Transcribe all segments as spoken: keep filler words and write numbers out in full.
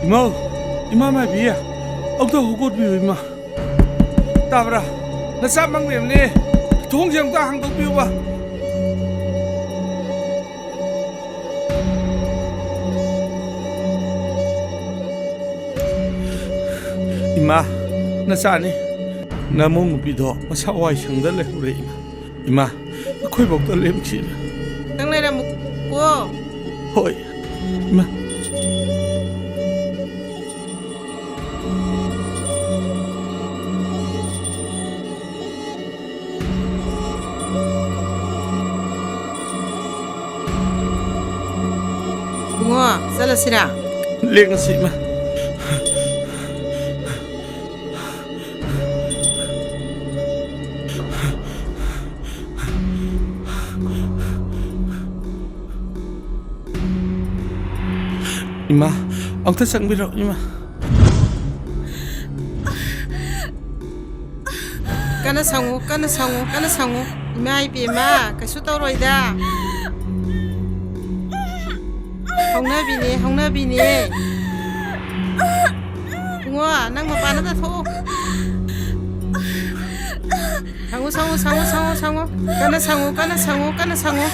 ꯏꯃꯥ, ꯏꯃꯥ ꯃꯥꯏꯕꯤ, ꯑꯝꯇ ꯍꯧꯒꯠꯄꯤꯌꯨ ꯏꯃꯥ꯫ ꯇꯥꯕ꯭ꯔꯥ? ꯅꯆꯥ ꯃꯪ ꯂꯩꯔꯝꯅꯦ꯫ ꯊꯣꯡꯁꯦ ꯑꯝꯇ ꯍꯥꯡꯗꯣꯛꯄꯤꯌꯨꯕ꯫ ꯏꯃꯥ, ꯅꯆꯥꯅꯤ꯫ ꯅꯃꯧ ꯅꯨꯄꯤꯗꯣ ꯃꯁꯥ ꯋꯥꯏ ꯁꯪꯗ ꯂꯩꯍꯧꯔꯦ ꯏꯃꯥ꯫ ꯏꯃꯥ, ꯑꯩꯈꯣꯏꯐꯥꯎꯗ ꯂꯦꯝꯈꯤꯅ꯫ ꯅꯪ ꯂꯩꯔꯝꯃꯨꯀꯣ꯫ ꯍꯣꯏ꯫ ꯏꯃꯥ꯫ ꯏꯕꯨꯡꯉꯣ, ꯆꯠꯂꯁꯤꯔꯥ? ꯂꯦꯡꯉꯁꯤ, ꯏꯃꯥ꯫ ꯏꯃꯥ, ꯑꯝꯇ ꯆꯪꯕꯤꯔꯛꯑꯣ, ꯏꯃꯥ꯫ ꯀꯟꯅ ꯁꯪꯉꯨ, ꯀꯟꯅ ꯁꯪꯉꯨ, ꯀꯟꯅ ꯁꯪꯉꯨ꯫ ꯏꯃꯥ ꯏꯕꯦꯝꯃ, ꯀꯩꯁꯨ ꯇꯧꯔꯣꯏꯗ꯫ ꯍꯧꯅꯕꯤꯅꯦ, ꯍꯧꯅꯕꯤꯅꯦ꯫ ꯏꯕꯨꯡꯉꯣ, ꯅꯪ ꯃꯄꯥꯟ ꯑꯝꯇ ꯊꯣꯛꯑꯣ꯫ ꯁꯪꯉꯨ, ꯁꯪꯉꯨ, ꯁꯪꯉꯨ, ꯁꯪꯉꯨ, ꯁꯪꯉꯨ꯫ ꯀꯟꯅ ꯁꯪꯉꯨ, ꯀꯟꯅ ꯁꯪꯉꯨ, ꯀꯟꯅ ꯁꯪꯉꯨ꯫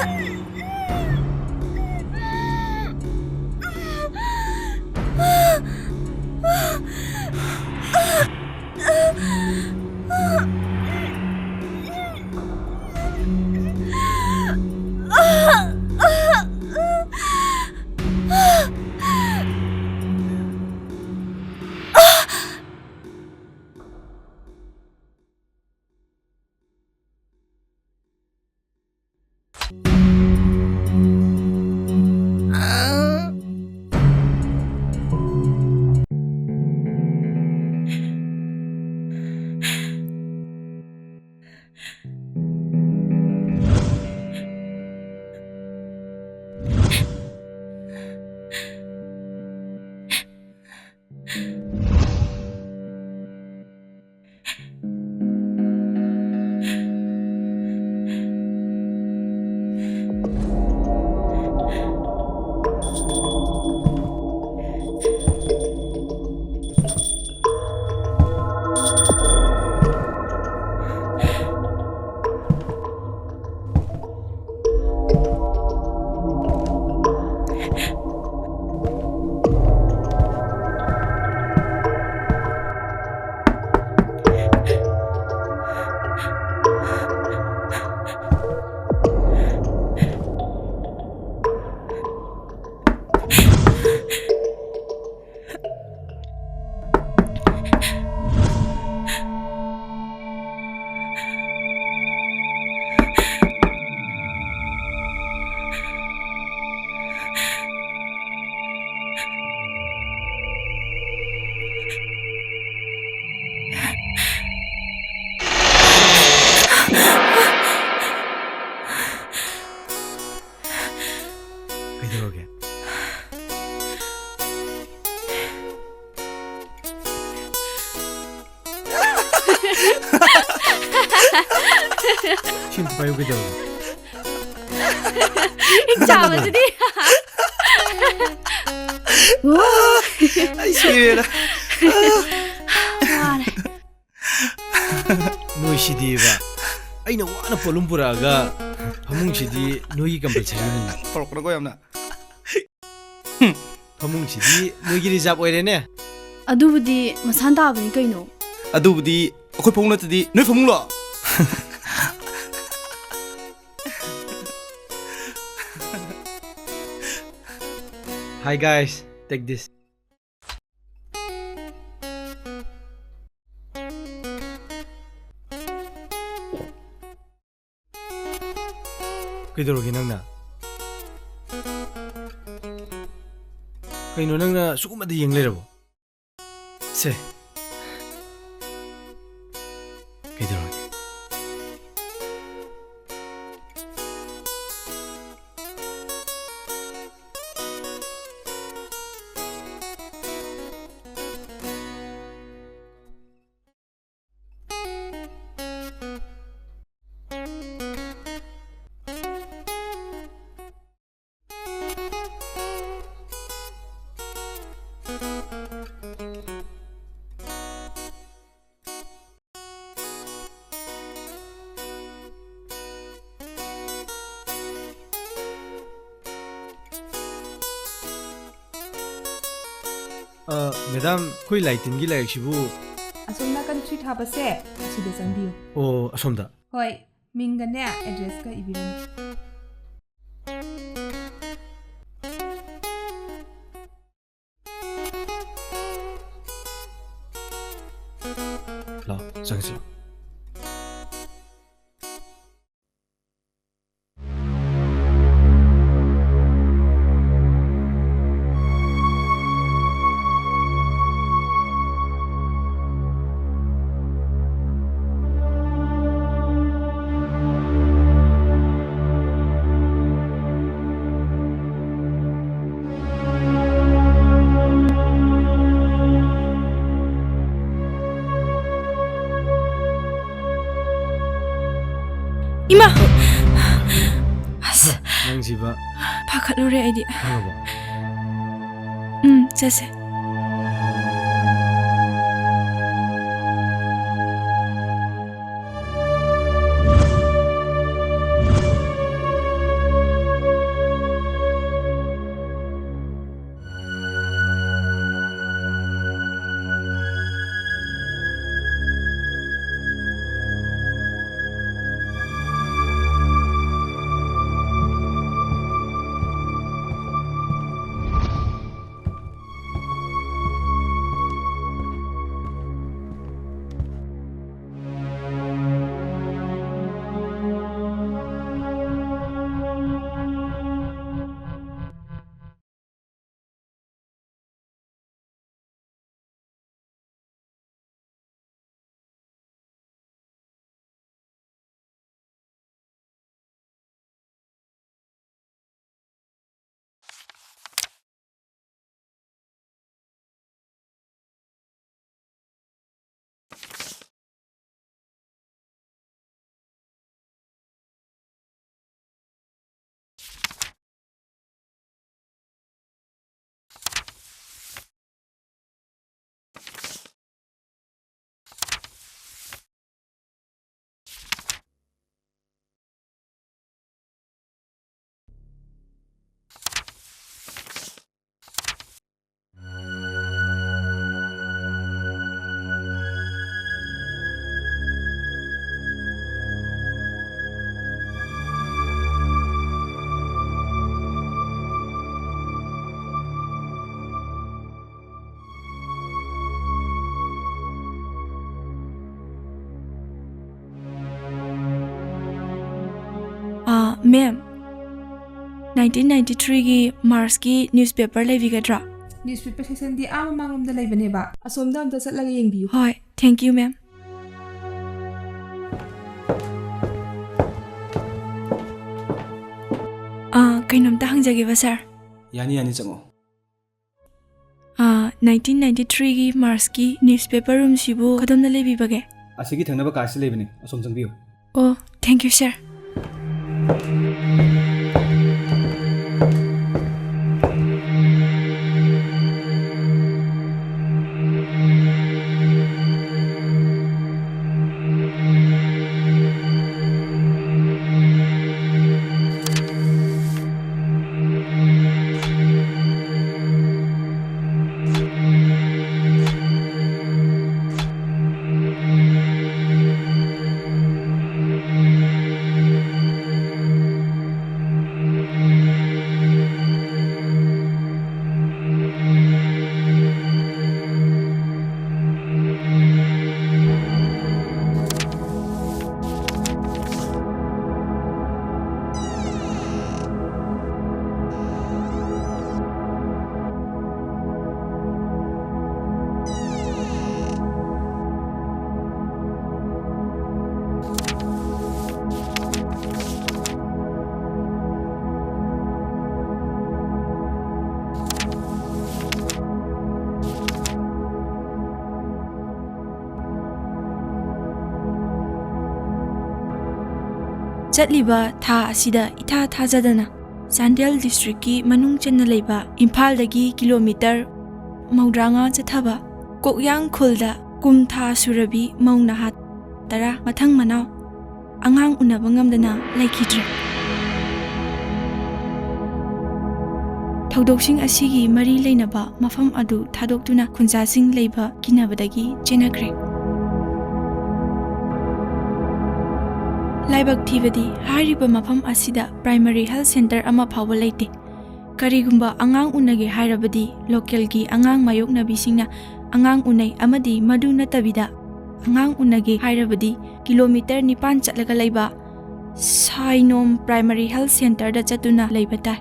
ꯁꯤ ꯑꯝꯇ ꯄꯥꯏꯌꯨ ꯀꯩꯗꯧꯔꯒꯦ? ꯍꯤꯡ ꯆꯥꯕꯗꯨꯗꯤ꯫ ꯑꯩ ꯁꯤꯔꯦꯗ꯫ ꯋꯥꯔꯦ꯫ ꯅꯣꯏꯁꯤꯗꯤꯕ, ꯑꯩꯅ ꯋꯥꯅ ꯄꯣꯠꯂꯨꯝ ꯄꯨꯔꯛꯑꯒ ꯐꯃꯨꯡꯁꯤꯗꯤ ꯅꯣꯏꯒꯤ ꯀꯝꯄꯜꯁꯔꯤꯅꯤ꯫ ꯇꯧꯔꯛꯀꯅꯨꯀꯣ ꯌꯥꯝꯅ꯫ ꯐꯃꯨꯡꯁꯤꯗꯤ ꯅꯣꯏꯒꯤ ꯔꯤꯖꯥꯕ ꯑꯣꯏꯔꯦꯅꯦ꯫ ꯑꯗꯨꯕꯨꯗꯤ ꯃꯁꯥꯟ ꯇꯥꯕꯅꯤ ꯀꯩꯅꯣ꯫ ꯑꯗꯨꯕꯨꯗꯤ ꯑꯩꯈꯣꯏ ꯐꯃꯨꯡ ꯅꯠꯇꯗꯤ ꯅꯣꯏ ꯐꯃꯨꯡꯂꯣ? Hi guys, take this. ꯀꯩꯗꯧꯔꯒꯦ ꯅꯪꯅ? ꯀꯩꯅꯣ ꯅꯪꯅ ꯁꯤꯒꯨꯝꯕꯗ ꯌꯦꯡ ꯂꯩꯔꯕꯣ? ꯁꯦ꯫ ꯀꯩꯗꯧꯔꯒꯦ? ꯑ, ꯃꯦꯗꯥꯝ, ꯑꯩꯈꯣꯏ ꯂꯥꯏꯇꯤꯟꯒꯤ ꯂꯥꯏꯔꯤꯛꯁꯤꯕꯨ? ꯑꯁꯣꯝ ꯅꯥꯀꯟ ꯁ꯭ꯋꯤꯠ ꯍꯥꯞꯄꯁꯦ ꯑꯁꯤꯗ ꯆꯪꯕꯤꯌꯨ꯫ ꯑꯣ, ꯑꯁꯣꯝꯗ꯫ ꯍꯣꯏ, ꯃꯤꯡꯒꯅꯦ ꯑꯦꯗ꯭ꯔꯦꯁꯀ ꯏꯕꯤꯔꯝꯃꯨ꯫ ꯂꯥꯛꯑꯣ, ꯆꯪꯁꯤ ꯂꯥꯛꯑꯣ꯫ ꯏꯃꯥ! ꯑꯁ, ꯅꯪꯁꯤꯕ ꯄꯥꯈꯠꯂꯨꯔꯦ ꯑꯩꯗꯤ꯫ ꯈꯪꯉꯕꯣ? ꯎꯝ, ꯆꯠꯁꯦ꯫ ꯑꯥ, ꯃꯦꯝ, nineteen ninety-three ꯒꯤ ꯃꯥꯔꯆꯀꯤ ꯅ꯭ꯌꯨꯁꯄꯦꯄꯔ ꯂꯩꯕꯤꯒꯗ꯭ꯔꯥ? ꯅ꯭ꯌꯨꯁꯄꯦꯄꯔ ꯁꯦꯛꯁꯟꯗꯤ ꯑꯥ ꯃꯃꯥꯡꯂꯣꯝꯗ ꯂꯩꯕꯅꯦꯕ꯫ ꯑꯁꯣꯝꯗ ꯑꯝꯇ ꯆꯠꯂꯒ ꯌꯦꯡꯕꯤꯌꯨ꯫ ꯍꯣꯏ, thank you, ꯃꯦꯝ꯫ ꯑꯥ, ꯀꯩꯅꯣꯝꯇ ꯍꯪꯖꯒꯦꯕ, ꯁꯥꯔ꯫ ꯌꯥꯅꯤ, ꯌꯥꯅꯤ, ꯆꯪꯉꯣ꯫ ꯑꯥ, nineteen ninety-three ꯒꯤ ꯃꯥꯔꯆꯀꯤ ꯅ꯭ꯌꯨꯁꯄꯦꯄꯔ ꯔꯨꯝꯁꯤꯕꯨ ꯀꯗꯣꯝꯗ ꯂꯩꯕꯤꯕꯒꯦ? ꯑꯁꯤꯒꯤ ꯊꯪꯅꯕ ꯀꯥꯁꯤ ꯂꯩꯕꯅꯦ, ꯑꯁꯣꯝ ꯆꯪꯕꯤꯌꯨ꯫ ꯑꯣ, Thank you, sir. ꯆꯠꯂꯤꯕ ꯊꯥ ꯑꯁꯤꯗ ꯏꯊꯥ ꯊꯥꯖꯗꯅ ꯆꯥꯟꯗꯦꯜ ꯗꯤꯁꯇ꯭ꯔꯤꯛꯀꯤ ꯃꯅꯨꯡ ꯆꯟꯅ ꯂꯩꯕ ꯏꯝꯐꯥꯜꯗꯒꯤ ꯀꯤꯂꯣꯃꯤꯇꯔ ꯃꯧꯗ꯭ꯔꯥꯉꯥ ꯆꯠꯊꯕ ꯀꯣꯛꯌꯥꯡ ꯈꯨꯜꯗ ꯀꯨꯝ ꯊꯥ ꯁꯨꯔꯕꯤ ꯃꯧ ꯅꯍꯥ ꯇꯔꯥ ꯃꯊꯪ ꯃꯅꯥꯎ ꯑꯉꯥꯡ ꯎꯅꯕ ꯉꯝꯗꯅ ꯂꯩꯈꯤꯗ꯭ꯔꯦ꯫ ꯊꯧꯗꯣꯛꯁꯤꯡ ꯑꯁꯤꯒꯤ ꯃꯔꯤ ꯂꯩꯅꯕ ꯃꯐꯝ ꯑꯗꯨ ꯊꯥꯗꯣꯛꯇꯨꯅ ꯈꯨꯟꯖꯥꯁꯤꯡ ꯂꯩꯕ ꯀꯤꯅꯕꯗꯒꯤ ꯆꯦꯟꯅꯈ꯭ꯔꯦ꯫ ꯂꯥꯏꯕꯛ ꯊꯤꯕꯗꯤ ꯍꯥꯏꯔꯤꯕ ꯃꯐꯝ ꯑꯁꯤꯗ primary health centre ꯑꯃ ꯐꯥꯎꯕ ꯂꯩꯇꯦ꯫ ꯀꯔꯤꯒꯨꯝꯕ ꯑꯉꯥꯡ ꯎꯅꯒꯦ ꯍꯥꯏꯔꯕꯗꯤ localꯒꯤ ꯑꯉꯥꯡ ꯃꯥꯌꯣꯛꯅꯕꯤꯁꯤꯡꯅ ꯑꯉꯥꯡ ꯎꯅꯩ ꯑꯃꯗꯤ ꯃꯗꯨ ꯅꯠꯇꯕꯤꯗ ꯑꯉꯥꯡ ꯎꯅꯒꯦ ꯍꯥꯏꯔꯕꯗꯤ ꯀꯤꯂꯣꯃꯤꯇꯔ ꯅꯤꯄꯥꯟ ꯆꯠꯂꯒ ꯂꯩꯕ ꯁꯥꯏꯅꯣꯝ primary health centreꯗ ꯆꯠꯇꯨꯅ ꯂꯩꯕ ꯇꯥꯏ꯫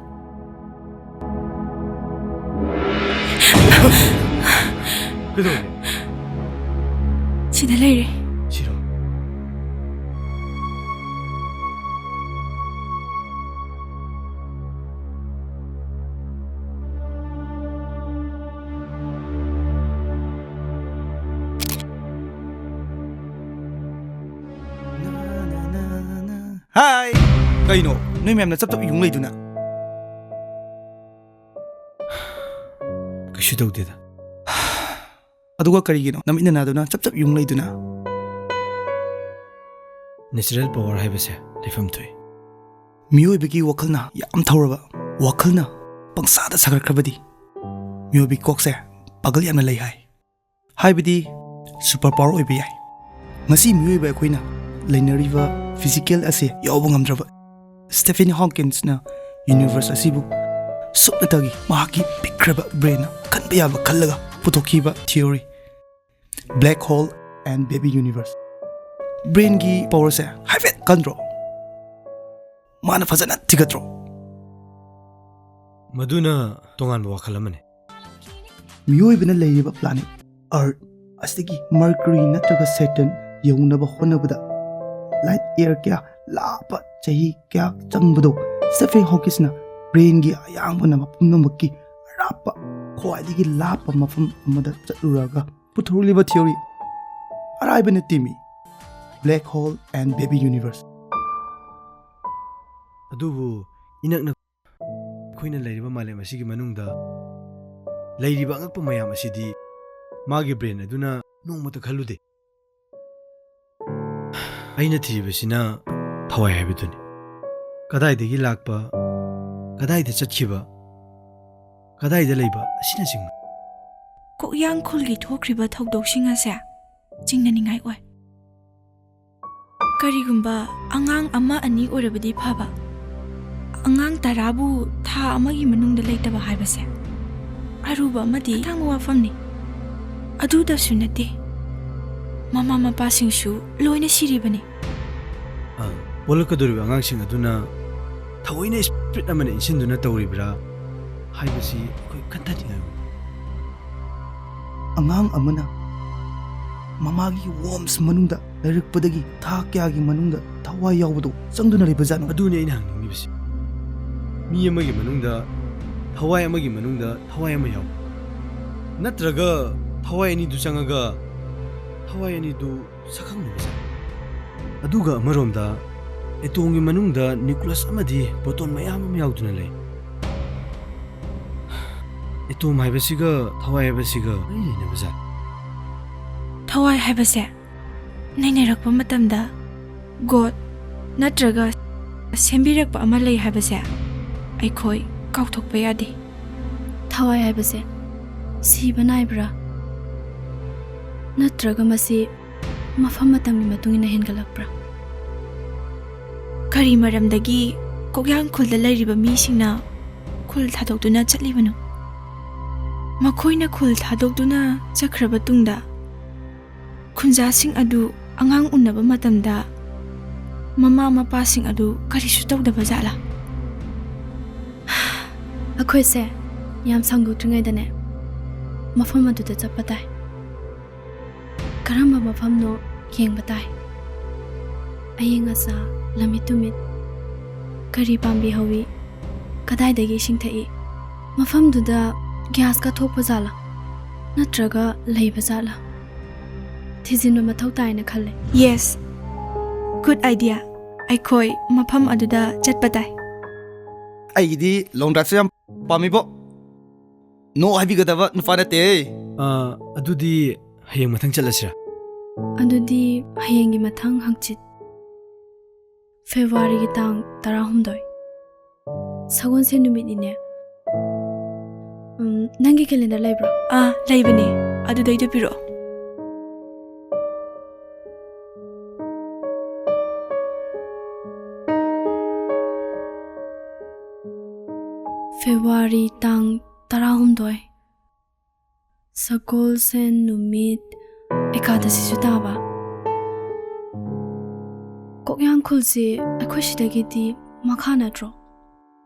ꯀꯩꯗꯧꯔꯒꯦ? ꯁꯤꯗ ꯂꯩꯔꯦ꯫ ꯁꯤꯔꯣ? ꯍꯥꯏ! ꯀꯩꯅꯣ? ꯅꯣꯏ ꯃꯌꯥꯝꯅ ꯆꯞ ꯆꯞ ꯌꯨꯡ ꯂꯩꯗꯨꯅ? ꯀꯩꯁꯨ ꯇꯧꯗꯦꯗ꯫ ꯑꯗꯨꯒ ꯀꯔꯤꯒꯤꯅꯣ ꯅꯃꯤꯠ ꯅꯅꯥꯗꯨꯅ ꯆꯞ ꯆꯞ ꯌꯨꯡ ꯂꯩꯗꯨꯅ? Natural power ꯍꯥꯏꯕꯁꯦ ꯂꯩꯐꯝ ꯊꯣꯛꯏ꯫ ꯃꯤꯑꯣꯏꯕꯒꯤ ꯋꯥꯈꯜꯅ ꯌꯥꯝ ꯊꯧꯔꯕ, ꯋꯥꯈꯜꯅ ꯄꯪꯁꯥꯗ ꯁꯥꯒꯠꯈ꯭ꯔꯕꯗꯤ ꯃꯤꯑꯣꯏꯕꯒꯤ ꯀꯣꯛꯁꯦ ꯄꯥꯒꯜ ꯌꯥꯝꯅ ꯂꯩ ꯍꯥꯏ꯫ ꯍꯥꯏꯕꯗꯤ super power ꯑꯣꯏꯕ ꯌꯥꯏ꯫ ꯉꯁꯤ ꯃꯤꯑꯣꯏꯕ ꯑꯩꯈꯣꯏꯅ ꯂꯩꯅꯔꯤꯕ physical ꯑꯁꯦ ꯌꯥꯎꯕ ꯉꯝꯗ꯭ꯔꯕ Stephen Hawkingꯅ universe ꯑꯁꯤꯕꯨ ꯁꯨꯞꯅꯇꯒꯤ ꯃꯍꯥꯛꯀꯤ ꯄꯤꯛꯈ꯭ꯔꯕ brainꯅ ꯈꯟꯕ ꯌꯥꯕ ꯈꯜꯂꯒ ꯄꯨꯊꯣꯛꯈꯤꯕ theory, Black Hole and Baby Universe꯫ Brainꯒꯤ powerꯁꯦ ꯍꯥꯏꯐꯦꯠ ꯀꯟꯗ꯭ꯔꯣ? ꯃꯥꯅ ꯐꯖꯅ ꯊꯤꯒꯠꯇ꯭ꯔꯣ? ꯃꯗꯨꯅ ꯇꯣꯉꯥꯟꯕ ꯋꯥꯈꯜ ꯑꯃꯅꯤ꯫ ꯃꯤꯑꯣꯏꯕꯅ ꯂꯩꯔꯤꯕ planet Earth ꯑꯁꯤꯗꯒꯤ Mercury ꯅꯠꯇ꯭ꯔꯒ Saturn ꯌꯧꯅꯕ ꯍꯣꯠꯅꯕꯗ light year ꯀꯌꯥ ꯂꯥꯞꯄ, ꯆꯍꯤ ꯀꯌꯥ ꯆꯪꯕꯗꯣ Stephen Hawkingꯅ brainꯒꯤ ꯑꯌꯥꯡꯕꯅ ꯃꯐꯝ ꯄꯨꯝꯅꯃꯛꯀꯤ ꯑꯔꯥꯞꯄ, ꯈ꯭ꯋꯥꯏꯗꯒꯤ ꯂꯥꯞꯄ ꯃꯐꯝ ꯑꯃꯗ ꯆꯠꯂꯨꯔꯒ ꯄꯨꯊꯣꯔꯛꯂꯤꯕ theory ꯑꯔꯥꯏꯕ ꯅꯠꯇꯦꯃꯤ꯫ Black Hole and Baby Universe꯫ ꯑꯗꯨꯕꯨ ꯏꯅꯛꯅ ꯑꯩꯈꯣꯏꯅ ꯂꯩꯔꯤꯕ ꯃꯥꯂꯦꯝ ꯑꯁꯤꯒꯤ ꯃꯅꯨꯡꯗ ꯂꯩꯔꯤꯕ ꯑꯉꯛꯄ ꯃꯌꯥꯝ ꯑꯁꯤꯗꯤ ꯃꯥꯒꯤ brain ꯑꯗꯨꯅ ꯅꯣꯡꯃꯇ ꯈꯜꯂꯨꯗꯦ꯫ ꯑꯩꯅ ꯊꯤꯔꯤꯕꯁꯤꯅ ꯊꯋꯥꯏ ꯍꯥꯏꯕꯗꯨꯅꯤ꯫ ꯀꯗꯥꯏꯗꯒꯤ ꯂꯥꯛꯄ, ꯀꯗꯥꯏꯗ ꯆꯠꯈꯤꯕ, ꯀꯗꯥꯏꯗ ꯂꯩꯕ ꯑꯁꯤꯅꯆꯤꯡꯕ꯫ ꯀꯣꯛꯌꯥꯡ ꯈꯨꯜꯒꯤ ꯊꯣꯛꯈ꯭ꯔꯤꯕ ꯊꯧꯗꯣꯛꯁꯤꯡ ꯑꯁꯦ ꯆꯤꯡꯅꯅꯤꯡꯉꯥꯏ ꯑꯣꯏ꯫ ꯀꯔꯤꯒꯨꯝꯕ ꯑꯉꯥꯡ ꯑꯃ ꯑꯅꯤ ꯑꯣꯏꯔꯕꯗꯤ ꯐꯕ, ꯑꯉꯥꯡ ꯇꯔꯥꯕꯨ ꯊꯥ ꯑꯃꯒꯤ ꯃꯅꯨꯡꯗ ꯂꯩꯇꯕ ꯍꯥꯏꯕꯁꯦ ꯑꯔꯨꯕ ꯑꯃꯗꯤ ꯑꯇꯥꯡꯕ ꯋꯥꯐꯝꯅꯤ꯫ ꯑꯗꯨꯗꯁꯨ ꯅꯠꯇꯦ, ꯃꯃꯥ ꯃꯄꯥꯁꯤꯡꯁꯨ ꯂꯣꯏꯅ ꯁꯤꯔꯤꯕꯅꯤ꯫ ꯑ, ꯄꯣꯛꯂꯛꯀꯗꯧꯔꯤꯕ ꯑꯉꯥꯡꯁꯤꯡ ꯑꯗꯨꯅ ꯊꯑꯣꯏꯅ spirit ꯑꯃꯅ ꯏꯟꯁꯤꯟꯗꯨꯅ ꯇꯧꯔꯤꯕ꯭ꯔꯥ ꯍꯥꯏꯕꯁꯤ ꯑꯩꯈꯣꯏ ꯈꯟꯊꯅꯤꯡꯉꯥꯏ ꯑꯣꯏ꯫ ꯑꯉꯥꯡ ꯑꯃꯅ ꯃꯃꯥꯒꯤ wombs ꯃꯅꯨꯡꯗ ꯂꯩꯔꯛꯄꯗꯒꯤ ꯊꯥ ꯀꯌꯥꯒꯤ ꯃꯅꯨꯡꯗ ꯊꯋꯥꯏ ꯌꯥꯎꯕꯗꯣ ꯆꯪꯗꯨꯅ ꯂꯩꯕꯖꯥꯠꯅꯣ? ꯑꯗꯨꯅꯤ ꯑꯩꯅ ꯍꯪꯅꯤꯡꯉꯤꯕꯁꯤ꯫ ꯃꯤ ꯑꯃꯒꯤ ꯃꯅꯨꯡꯗ, ꯊꯋꯥꯏ ꯑꯃꯒꯤ ꯃꯅꯨꯡꯗ ꯊꯋꯥꯏ ꯑꯃ ꯌꯥꯎꯕ, ꯅꯠꯇ꯭ꯔꯒ ꯊꯋꯥꯏ ꯑꯅꯤꯗꯨ ꯆꯪꯉꯒ ꯊꯋꯥꯏ ꯑꯅꯤꯗꯨ ꯁꯛꯈꯪꯅꯕ ꯖꯥꯠꯂ? ꯑꯗꯨꯒ ꯑꯃꯔꯣꯝꯗ ꯑꯦꯇꯣꯝꯒꯤ ꯃꯅꯨꯡꯗ ꯅ꯭ꯌꯨꯀ꯭ꯂꯤꯌꯁ ꯑꯃꯗꯤ ꯄ꯭ꯔꯣꯇꯣꯟ ꯃꯌꯥꯝ ꯑꯃ ꯌꯥꯎꯗꯨꯅ ꯂꯩ꯫ ꯑꯦꯇꯣꯝ ꯍꯥꯏꯕꯁꯤꯒ ꯊꯋꯥꯏ ꯍꯥꯏꯕꯁꯤꯒ ꯃꯔꯤ ꯂꯩꯅꯕꯖꯥꯠ꯫ ꯊꯋꯥꯏ ꯍꯥꯏꯕꯁꯦ ꯅꯩꯅꯔꯛꯄ ꯃꯇꯝꯗ ꯒꯣꯗ ꯅꯠꯇ꯭ꯔꯒ ꯁꯦꯝꯕꯤꯔꯛꯄ ꯑꯃ ꯂꯩ ꯍꯥꯏꯕꯁꯦ ꯑꯩꯈꯣꯏ ꯀꯥꯎꯊꯣꯛꯄ ꯌꯥꯗꯦ꯫ ꯊꯋꯥꯏ ꯍꯥꯏꯕꯁꯦ ꯁꯤꯕ ꯅꯥꯏꯕ꯭ꯔꯥ? ꯅꯠꯇ꯭ꯔꯒ ꯃꯁꯤ ꯃꯐꯝ ꯃꯇꯝꯒꯤ ꯃꯇꯨꯡ ꯏꯟꯅ ꯍꯦꯟꯒꯠꯂꯛꯄ꯭ꯔꯥ? ꯀꯔꯤ ꯃꯔꯝꯗꯒꯤ ꯀꯣꯛꯌꯥꯡ ꯈꯨꯜꯗ ꯂꯩꯔꯤꯕ ꯃꯤꯁꯤꯡꯅ ꯈꯨꯜ ꯊꯥꯗꯣꯛꯇꯨꯅ ꯆꯠꯂꯤꯕꯅꯣ? ꯃꯈꯣꯏꯅ ꯈꯨꯜ ꯊꯥꯗꯣꯛꯇꯨꯅ ꯆꯠꯈ꯭ꯔꯕ ꯇꯨꯡꯗ ꯈꯨꯟꯖꯥꯁꯤꯡ ꯑꯗꯨ ꯑꯉꯥꯡ ꯎꯅꯕ ꯃꯇꯝꯗ ꯃꯃꯥ ꯃꯄꯥꯁꯤꯡ ꯑꯗꯨ ꯀꯔꯤꯁꯨ ꯇꯧꯗꯕ ꯖꯥꯠꯂꯥ? ꯑꯩꯈꯣꯏꯁꯦ ꯌꯥꯝ ꯁꯥꯡꯗꯣꯛꯇ꯭ꯔꯤꯉꯩꯗꯅꯦ ꯃꯐꯝ ꯑꯗꯨꯗ ꯆꯠꯄ ꯇꯥꯏ꯫ ꯀꯔꯝꯕ ꯃꯐꯝꯅꯣ ꯌꯦꯡꯕ ꯇꯥꯏ꯫ ꯑꯏꯪ ꯑꯁꯥ, ꯂꯝꯃꯤꯠ ꯇꯨꯃꯤꯠ, ꯀꯔꯤ ꯄꯥꯝꯕꯤ ꯍꯧꯏ, ꯀꯗꯥꯏꯗꯒꯤ ꯏꯁꯤꯡ ꯊꯛꯏ, ꯃꯐꯝꯗꯨꯗ ꯒ꯭ꯌꯥꯁꯀ ꯊꯣꯛꯄ ꯖꯥꯠꯂꯥ ꯅꯠꯇ꯭ꯔꯒ ꯂꯩꯕ ꯖꯥꯠꯂꯥ ꯊꯤꯖꯤꯟꯕ ꯃꯊꯧ ꯇꯥꯏꯅ ꯈꯜꯂꯦ꯫ Yes, good idea. ꯑꯩꯈꯣꯏ ꯃꯐꯝ ꯑꯗꯨꯗ ꯆꯠꯄ ꯇꯥꯏ꯫ ꯑꯩꯒꯤꯗꯤ ꯂꯣꯡ ꯗ꯭ꯔꯥꯏꯚꯁꯦ ꯌꯥꯝ ꯄꯥꯝꯃꯤꯕꯣ꯫ ꯅꯣ ꯍꯥꯏꯕꯤꯒꯗꯕ ꯅꯨꯄꯥ ꯅꯠꯇꯦ꯫ ꯑꯥ, ꯑꯗꯨꯗꯤ ꯍꯌꯦꯡ ꯃꯊꯪ ꯆꯠꯂꯁꯤꯔꯥ? ꯑꯗꯨꯗꯤ ꯍꯌꯦꯡꯒꯤ ꯃꯊꯪ ꯍꯪꯆꯤꯠ, ꯐꯦꯕ꯭ꯔꯨꯋꯥꯔꯤꯒꯤ ꯇꯥꯡ ꯇꯔꯥꯍꯨꯝꯗꯣꯏ, ꯁꯒꯣꯜꯁꯦꯟ ꯅꯨꯃꯤꯠꯅꯤꯅꯦ꯫ ꯎꯝ, ꯅꯪꯒꯤ ꯀꯦꯂꯦꯟꯗꯔ ꯂꯩꯕ꯭ꯔꯣ? ꯑꯥ, ꯂꯩꯕꯅꯦ꯫ ꯑꯗꯨꯗꯩꯗ ꯄꯤꯔꯛꯑꯣ꯫ ꯐꯦꯕ꯭ꯔꯨꯋꯥꯔꯤ ꯇꯥꯡ ꯇꯔꯥꯍꯨꯝꯗꯣꯏ, ꯁꯒꯣꯜꯁꯦꯟ ꯅꯨꯃꯤꯠ, ꯑꯦꯀꯥꯗꯁꯤꯁꯨ ꯇꯥꯕ꯫ ꯀꯣꯛꯌꯥꯡ ꯈꯨꯜꯁꯦ ꯑꯩꯈꯣꯏ ꯁꯤꯗꯒꯤꯗꯤ ꯃꯈꯥ ꯅꯠꯇ꯭ꯔꯣ?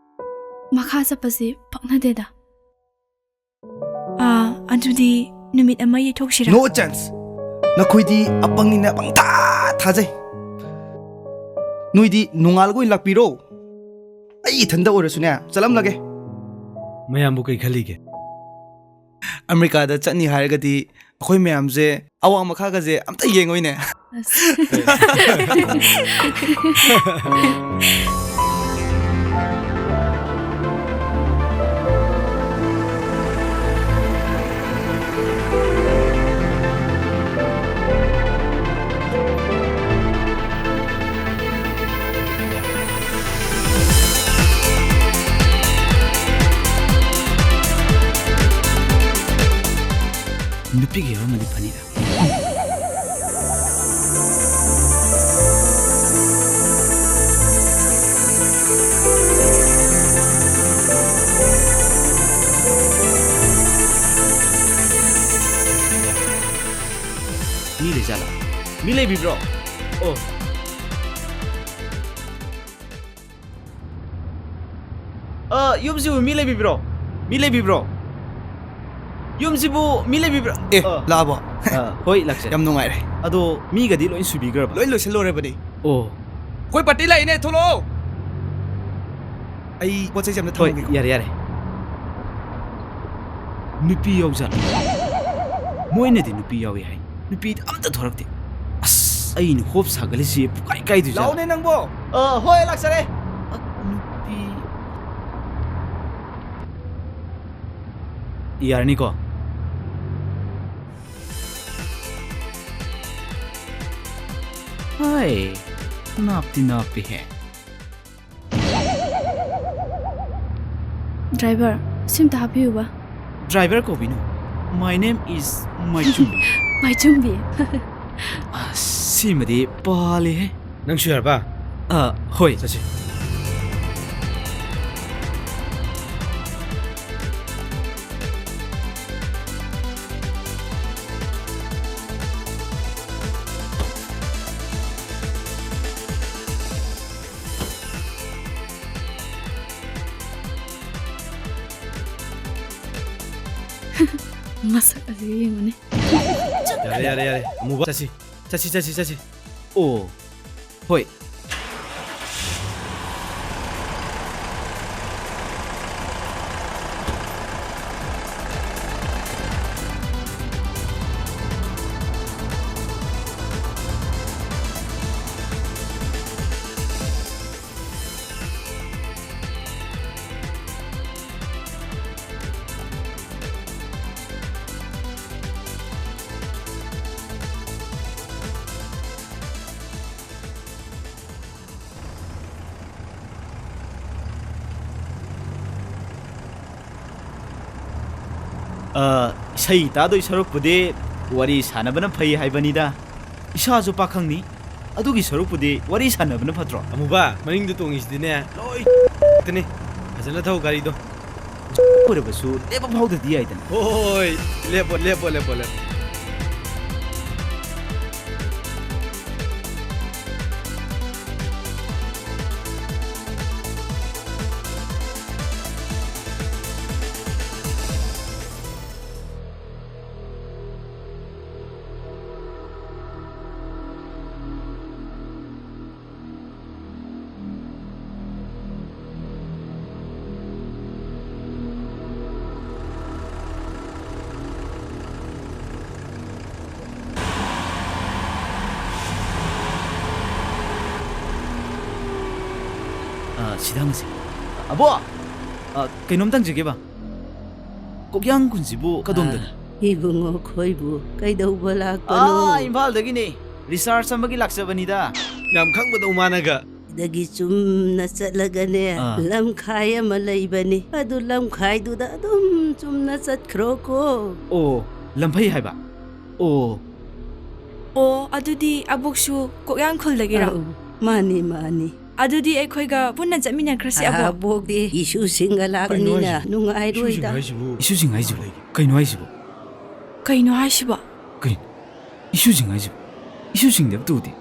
ꯃꯈꯥ ꯆꯠꯄꯁꯦ ꯄꯛꯅꯗꯦꯗ꯫ ꯑꯥ, ꯑꯗꯨꯗꯤ ꯅꯨꯃꯤꯠ ꯑꯃ ꯌꯩꯊꯣꯛꯁꯤꯔꯥ? No chance! ꯅꯈꯣꯏꯗꯤ ꯑꯄꯪꯅꯤꯅ ꯄꯪꯊꯥ ꯊꯥꯖꯩ꯫ ꯅꯣꯏꯗꯤ ꯅꯣꯡꯉꯥꯜꯂꯒ ꯑꯣꯏꯅ ꯂꯥꯛꯄꯤꯔꯣ꯫ ꯑꯩ ꯏꯊꯟꯗ ꯑꯣꯏꯔꯁꯨꯅꯦ, ꯆꯠꯂꯝꯂꯒꯦ꯫ ꯃꯌꯥꯝꯕꯨ ꯀꯩ ꯈꯜꯂꯤꯒꯦ? ꯑꯃꯦꯔꯤꯀꯥꯗ ꯆꯠꯅꯤ ꯍꯥꯏꯔꯒꯗꯤ ꯑꯩꯈꯣꯏ ꯃꯌꯥꯝꯁꯦ ꯑꯋꯥꯡ ꯃꯈꯥꯒꯁꯦ ꯑꯝꯇ ꯌꯦꯡꯉꯣꯏꯅꯦ꯫ ꯑꯁ꯫ ꯅꯨꯄꯤꯒ ꯌꯥꯎꯔꯝꯃꯗꯤ ꯐꯅꯤꯗ꯫ ꯃꯤ ꯂꯩꯖꯥꯠꯂꯥ? ꯃꯤ ꯂꯩꯕꯤꯕ꯭ꯔꯣ? ꯑꯣ꯫ ꯑ, ꯌꯨꯝꯁꯤꯕꯨ ꯃꯤ ꯂꯩꯕꯤꯕ꯭ꯔꯣ? ꯃꯤ ꯂꯩꯕꯤꯕ꯭ꯔꯣ? ꯌꯨꯝꯁꯤꯕꯨ ꯃꯤ ꯂꯩꯕꯤꯕ꯭ꯔꯣ? ꯑꯦ, ꯑ꯫ ꯂꯥꯛꯑꯕꯣ? ꯑ, ꯍꯣꯏ, ꯂꯥꯛꯆꯔꯦ꯫ ꯌꯥꯝ ꯅꯨꯡꯉꯥꯏꯔꯦ꯫ ꯑꯗꯣ ꯃꯤꯒꯗꯤ ꯂꯣꯏ ꯁꯨꯕꯤꯈ꯭ꯔꯕ? ꯂꯣꯏ ꯂꯣꯏꯁꯤꯜꯂꯣꯏꯔꯕꯅꯤ꯫ ꯑꯣ꯫ ꯑꯩꯈꯣꯏ ꯄꯥꯔꯇꯤ ꯂꯥꯛꯏꯅꯦ, ꯊꯣꯛꯂꯛꯑꯣ꯫ ꯑꯩ ꯄꯣꯠ ꯆꯩꯁꯦ ꯑꯝꯇ ꯍꯣꯏ, ꯊꯝꯃꯝꯒꯦꯀꯣ꯫ ꯌꯥꯔꯦ, ꯌꯥꯔꯦ꯫ ꯅꯨꯄꯤ ꯌꯥꯎꯖꯥꯠꯂꯣ? ꯃꯣꯏꯅꯗꯤ ꯅꯨꯄꯤ ꯌꯥꯎꯏ ꯍꯥꯏ꯫ ꯅꯨꯄꯤꯗꯤ ꯑꯝꯇ ꯊꯣꯔꯛꯇꯦ꯫ ꯑꯁ, ꯑꯩꯅ ꯍꯣꯞ ꯁꯥꯒꯠꯂꯤꯁꯤ ꯄꯨꯀꯥꯏ ꯀꯥꯏꯗꯣꯏꯖꯥꯠꯂꯣ? ꯂꯥꯛꯑꯣꯅꯦ ꯅꯪꯕꯣ꯫ ꯑ, ꯍꯣꯏ, ꯂꯥꯛꯆꯔꯦ꯫ ꯑ, ꯅꯨꯄꯤ꯫ ꯌꯥꯔꯅꯤꯀꯣ? ꯍꯥꯏ, ꯅꯥꯞꯇꯤ ꯅꯥꯞꯄꯤꯍꯦ꯫ ꯗ꯭ꯔꯥꯏꯚꯔ, ꯁꯤꯝꯇ ꯍꯥꯞꯄꯤꯌꯨꯕ꯫ ꯗ꯭ꯔꯥꯏꯚꯔ ꯀꯧꯕꯤꯅꯨ꯫ My name is Maichumbi. Maichumbi. ꯑꯁ, ꯁꯤꯃꯗꯤ ꯄꯥꯜꯂꯦꯍꯦ꯫ ꯅꯪꯁꯨ ꯌꯥꯔꯕ? ꯑ, ꯍꯣꯏ꯫ ꯆꯠꯁꯤ꯫ ꯃꯁꯛ ꯑꯁꯤꯒ ꯌꯦꯡꯉꯨꯅꯦ꯫ ꯌꯥꯔꯦ, ꯌꯥꯔꯦ, ꯌꯥꯔꯦ꯫ ꯑꯃꯨꯕ, ꯆꯠꯁꯤ꯫ ꯆꯠꯁꯤ, ꯆꯠꯁꯤ, ꯆꯠꯁꯤ꯫ ꯑꯣ, ꯍꯣꯏ꯫ ꯑ, ꯏꯁꯩ ꯇꯥꯗꯣꯏ ꯁꯔꯨꯛꯄꯨꯗꯤ ꯋꯥꯔꯤ ꯁꯥꯟꯅꯕꯅ ꯐꯩ ꯍꯥꯏꯕꯅꯤꯗ꯫ ꯏꯁꯥꯁꯨ ꯄꯥꯈꯪꯅꯤ, ꯑꯗꯨꯒꯤ ꯁꯔꯨꯛꯄꯨꯗꯤ ꯋꯥꯔꯤ ꯁꯥꯟꯅꯕꯅ ꯐꯠꯇ꯭ꯔꯣ? ꯑꯃꯨꯕ, ꯃꯅꯤꯡꯗ ꯇꯣꯡꯉꯤꯁꯤꯗꯤꯅꯦ, ꯂꯣꯏ ꯇꯅꯤ꯫ ꯐꯖꯅ ꯊꯧ ꯒꯥꯔꯤꯗꯣ꯫ ꯑꯣꯏꯔꯕꯁꯨ ꯂꯦꯞꯄ ꯐꯥꯎꯗꯗꯤ ꯌꯥꯏꯗꯅ꯫ ꯍꯣꯏ, ꯂꯦꯞꯄꯣ, ꯂꯦꯞꯄꯣ, ꯂꯦꯞꯄꯣ, ꯂꯦꯞꯄꯣ꯫ ꯑ, ꯁꯤꯗ ꯍꯪꯉꯁꯤ꯫ ꯑꯕꯣ! ꯑ, ꯀꯩꯅꯣꯝꯇ ꯍꯪꯖꯒꯦꯕ꯫ ꯀꯣꯛꯌꯥꯡ ꯈꯨꯟꯁꯤꯕꯨ ꯀꯗꯣꯝꯗꯅꯣ? ꯑ, ꯏꯕꯨꯡꯉꯣ, ꯑꯩꯈꯣꯏꯕꯨ ꯀꯩꯗꯧꯕ ꯂꯥꯛꯄꯅꯣ? ꯑꯥ, ꯏꯝꯐꯥꯜꯗꯒꯤꯅꯦ꯫ ꯔꯤꯆꯥꯔꯖ ꯑꯃꯒꯤ ꯂꯥꯛꯆꯕꯅꯤꯗ꯫ ꯌꯥꯝ ꯈꯪꯕꯗꯧ ꯃꯥꯅꯒ꯫ ꯗꯒꯤ ꯆꯨꯝꯅ ꯆꯠꯂꯒꯅꯦ, ꯑꯥ꯫ ꯂꯝꯈꯥꯏ ꯑꯃ ꯂꯩꯕꯅꯤ꯫ ꯑꯗꯨ ꯂꯝꯈꯥꯏꯗꯨꯗ ꯑꯗꯨꯝ ꯆꯨꯝꯅ ꯆꯠꯈ꯭ꯔꯣꯀꯣ꯫ ꯑꯣ, ꯂꯝꯐꯩ ꯍꯥꯏꯕ? ꯑꯣ꯫ ꯑꯣ, ꯑꯗꯨꯗꯤ ꯑꯕꯣꯛꯁꯨ ꯀꯣꯛꯌꯥꯡ ꯈꯨꯜꯗꯒꯤꯔꯣ? ꯑꯧ, ꯃꯥꯅꯤ, ꯃꯥꯅꯤ꯫ ꯑꯗꯨꯗꯤ ꯑꯩꯈꯣꯏꯒ ꯄꯨꯟꯅ ꯆꯠꯃꯤꯟꯅꯈ꯭ꯔꯁꯤ, ꯑꯕꯣꯛ꯫ ꯑꯕꯣꯛꯇꯤ ꯏꯁꯨꯁꯤꯡꯒ ꯂꯥꯛꯄꯅꯤꯅ ꯀꯩꯅꯣ ꯍꯥꯏꯁꯤꯕꯨ? ꯅꯨꯡꯉꯥꯏꯔꯣꯏꯗ꯫ ꯏꯁꯨꯁꯤꯡ ꯍꯥꯏꯁꯤꯕꯨ? ꯏꯁꯨꯁꯤꯡ ꯍꯥꯏꯁꯤꯕꯨ? ꯀꯩꯅꯣ ꯍꯥꯏꯁꯤꯕꯨ? ꯀꯩꯅꯣ ꯍꯥꯏꯁꯤꯕꯣ? ꯀꯩꯅꯣ? ꯏꯁꯨꯁꯤꯡ ꯍꯥꯏꯁꯤꯕꯨ? ꯏꯁꯨꯁꯤꯡꯗꯤ ꯑꯝꯇ ꯎꯗꯦ꯫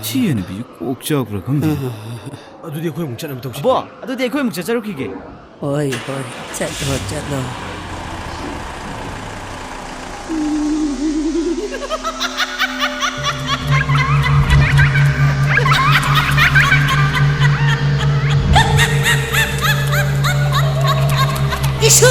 ꯁꯤ ꯍꯅꯨꯕꯤꯁꯤ ꯀꯣꯛ ꯆꯥꯛꯄ꯭ꯔꯥ ꯈꯪꯗꯦ꯫ ꯑꯗꯨꯗꯤ ꯑꯩꯈꯣꯏ ꯑꯃꯨꯛ ꯆꯠꯅꯕ ꯇꯧꯁꯤ꯫ ꯑꯕꯣ, ꯑꯗꯨꯗꯤ ꯑꯩꯈꯣꯏ ꯑꯃꯨꯛ ꯆꯠꯆꯔꯨꯈꯤꯒꯦ꯫ ꯍꯣꯏ, ꯍꯣꯏ, ꯆꯠꯂꯣ, ꯆꯠꯂꯣ꯫ ꯏꯁꯨ